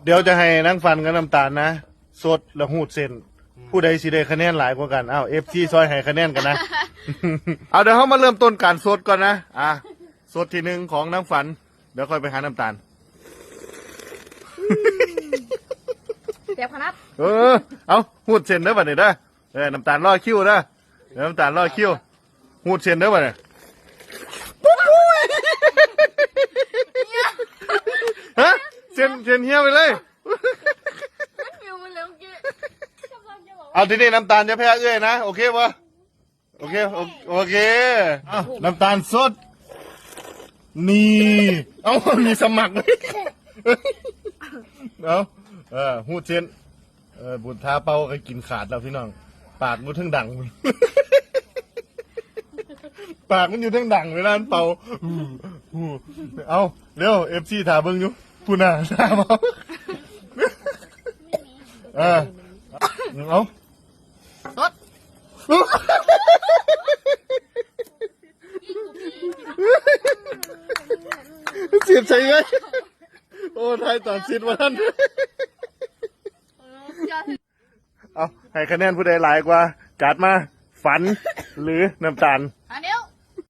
ດຽວຈະໃຫ້ນາງຝັນກັບນ້ຳຕານນະ ສົດແລ້ວຮູດເສັ້ນ ຜູ້ໃດຊິໄດ້ຄະແນນຫຼາຍກວ່າກັນ? ອ້າວ ເອັຟຊີ ຊ່ອຍໃຫ້ຄະແນນກັນນະ. ເອົາ ດຽວເຮົາມາເລີ່ມຕົ້ນການສົດກ່ອນນະ. ອ່າ ສົດທີໜຶ່ງຂອງນາງຝັນ ດຽວຄ່ອຍໄປຫານ້ຳຕານ. ແຊບຂະໜາດ. ເອີ ເອົາ ຮູດເສັ້ນເດີບັດນີ້ເດີ. ເອີ ນ້ຳຕານລໍຄິວເດີ. ເອີ ນ້ຳຕານລໍຄິວ. ຮູດເສັ້ນເດີບັດນີ້. ຮະ? ເສັ້ນ ເສັ້ນເຫ່ຍໄປເລີຍ. ມັນຫິວໝົດແລ້ວເມື່ອກີ້. ເອົາ ທີນີ້ນ້ຳຕານຢ່າແພ້ເອື້ອຍນະ ໂອເຄບໍ່? ໂອເຄ ໂອ ໂອເຄ. ເອົາ ນ້ຳຕານສົດ. ນີ້ ເອົາ ມີສະໝັກ. ເອົາ ເອີ ຮູດເສັ້ນ. ເອີ ບຸນທາເປົ່າກໍກິນຂາດແລ້ວພີ່ນ້ອງ. ປາກມັນເທິງດັງ ປາກມັນຢູ່ເທິງດັງເວລາມັນເປົ່າ. ເອົາ ເລັວ ເອັຟຊີ ຖ້າເບິ່ງຢູ່ ພຸ້ນນະ ຖ້າເປົ່າ. ເອີ ເອົາ ສົດ. ຊິດໃສ່ເລີຍ. ໂອ້ ຖ່າຍຕອນຊິດບໍ່ທັນ. ເອົາ ໃຫ້ຄະແນນຜູ້ໃດຫຼາຍກວ່າ? ຈັດມາ. ຝັນ ຫຼື ນ້ຳຕານ?